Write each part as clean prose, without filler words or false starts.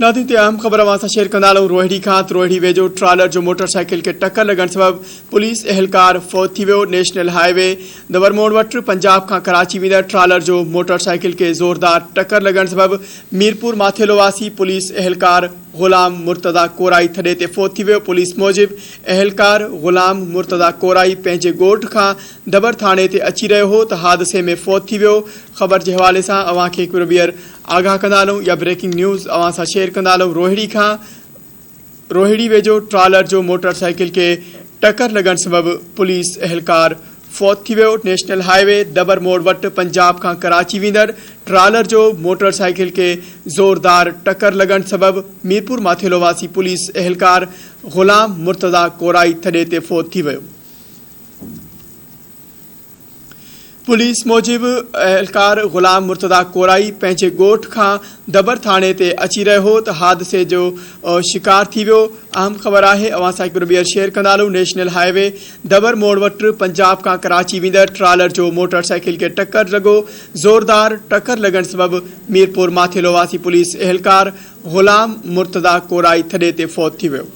نادين تي اهم خبر اوهان سان شيئر ڪندا هلون روهڙي کان روهڙي ويجهو ٽرالر جو موٽر سائيڪل کي ٽڪر لڳڻ سبب پوليس اهلڪار فوت ٿي ويو نيشنل هاء وي دبرموڙ وٽ پنجاب کان ڪراچي ويندڙ ٽرالر جو موٽر سائيڪل کي زوردار ٽڪر لڳڻ سبب ميرپور ماٿيلو واسي پوليس اهلڪار غلام مرتضيٰ ڪورائي ٿڏي تي فوت ٿي ويو پوليس موجب اهلڪار غلام مرتضيٰ ڪورائي پنهنجي ڳوٺ کان دبر ٿاڻي تي اچي رهيو هو ته حادثي ۾ فوت ٿي ويو خبر جي حوالي سان اوهان کي هڪ ڀيرو ٻيهر آگاهه ڪندا هلون يا بريڪنگ نيوز اوهان سان شيئر ڪندا هلون روهڙي کان روهڙي ويجهو ٽرالر جو موٽر سائيڪل کي ٽڪر لڳڻ سبب پوليس اهلڪار فوت ٿي ويو نيشنل هاء وي دبر موڙ وٽ پنجاب کان ڪراچي ويندڙ ٽرالر جو موٽر سائيڪل کي زوردار ٽڪر لڳڻ سبب ميرپور ماٿيلو واسي پوليس اهلڪار غلام مرتضيٰ ڪورائي ٿڏي تي فوت ٿي ويو. پوليس موجب اهلڪار غلام مرتضيٰ ڪورائي پنهنجي ڳوٺ کان دبر ٿاڻي تي اچي رهيو هو ته حادثي جو شڪار ٿي ويو. اهم خبر آهي اوهان سان هڪ ڀيرو ٻيهر شيئر ڪندا هلون نيشنل هاء وي دبر موڙ وٽ پنجاب کان ڪراچي ويندڙ ٽرالر جو موٽر سائيڪل کي ٽڪر لڳو زوردار ٽڪر لڳڻ سبب ميرپور ماٿيلو واسي پوليس اهلڪار غلام مرتضيٰ ڪورائي ٿڏي تي فوت ٿي ويو.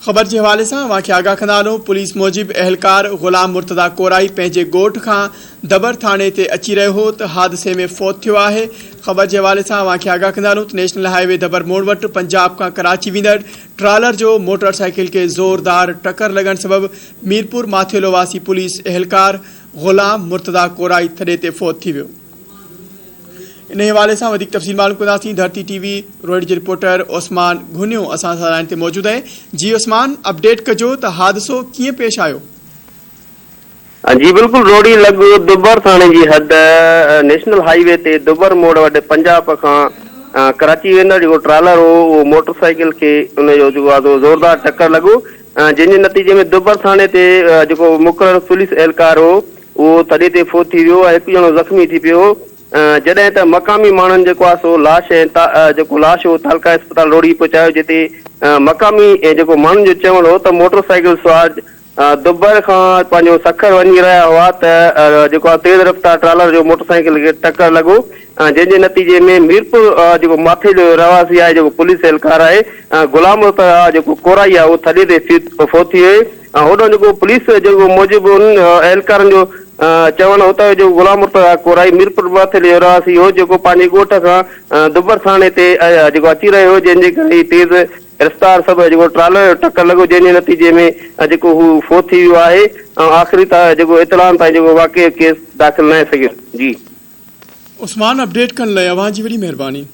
خبر جي حوالي سان اوهان کي آگاهه ڪندا هلون پوليس موجب اهلڪار غلام مرتضيٰ ڪورائي پنهنجي ڳوٺ کان دبر ٿاڻي تي اچي رهيو هو ته حادثي ۾ فوت ٿيو آهي خبر جي حوالي سان اوهان کي آگاهه ڪندا هلون ته نيشنل هاء وي دبر موڙ وٽ پنجاب کان ڪراچي ويندڙ ٽرالر جو موٽر سائيڪل کي زوردار ٽڪر لڳڻ سبب ميرپور ماٿيلو واسي پوليس اهلڪار غلام مرتضيٰ ڪورائي ٿڏي تي فوت ٿي ويو. انهي حوالي سان وڌيڪ تفصيل معلوم ڪنداسين ڌرتي ٽي وي روهڙي جي رپورٽر عثمان گهنيو اسان سان لائين تي موجود آهي جي عثمان اپڊيٽ ڪجو ته حادثو ڪيئن پيش آيو. جي بلڪل روهڙي لڳ دبر ٿاڻي جي حد نيشنل هائي وي تي دبر موڙ وٽ پنجاب کان ڪراچي ويندڙ جيڪو ٽرالر هو اهو موٽر سائيڪل کي ان جو جيڪو آهي سو زوردار ٽڪر لڳو جنهن جي نتيجي ۾ دبر ٿاڻي تي جيڪو مقرر پوليس اهلڪار هو اهو تڏي تي فوت ٿي ويو ۽ هڪ ڄڻو زخمي ٿي پيو جڏهن ته مقامي ماڻهن جيڪو آهي سو لاش ۽ جيڪو لاش هو تعلقه اسپتال روهڙي پهچايو جتي مقامي جيڪو ماڻهن جو چوڻ هو ته موٽر سائيڪل سوار دبر کان پنهنجو سکر وڃي رهيا هئا ته جيڪو آهي تيز رفتار ٽرالر جو موٽر سائيڪل کي ٽڪر لڳو جنهن جي نتيجي ۾ ميرپور جيڪو ماٿي جو رهواسي آهي جيڪو پوليس اهلڪار آهي غلام مرتضيٰ جيڪو ڪورائي آهي اهو ٿڏي تي فوت ٿي ويو. هوڏانهن جيڪو پوليس جيڪو موجب انهن اهلڪارن جو چوڻ هو ته جيڪو غلام مرتضيٰ ڪورائي ميرپور ماٿيلي جو رهواسي هو جيڪو پنهنجي ڳوٺ کان دبر ٿاڻي تي جيڪو اچي رهيو هو جنهن جي ڪري هي تيز رفتار سبب جيڪو ٽرالر جو ٽڪر لڳو جنهن جي نتيجي ۾ جيڪو هو فوت ٿي ويو آهي ۽ آخري جيڪو اطلاعن تائين جيڪو واقعي جو ڪيس داخل ناهي سگهيو جي. عثمان اپڊيٽ ڪرڻ لاء اوهان جي وڏي مهرباني.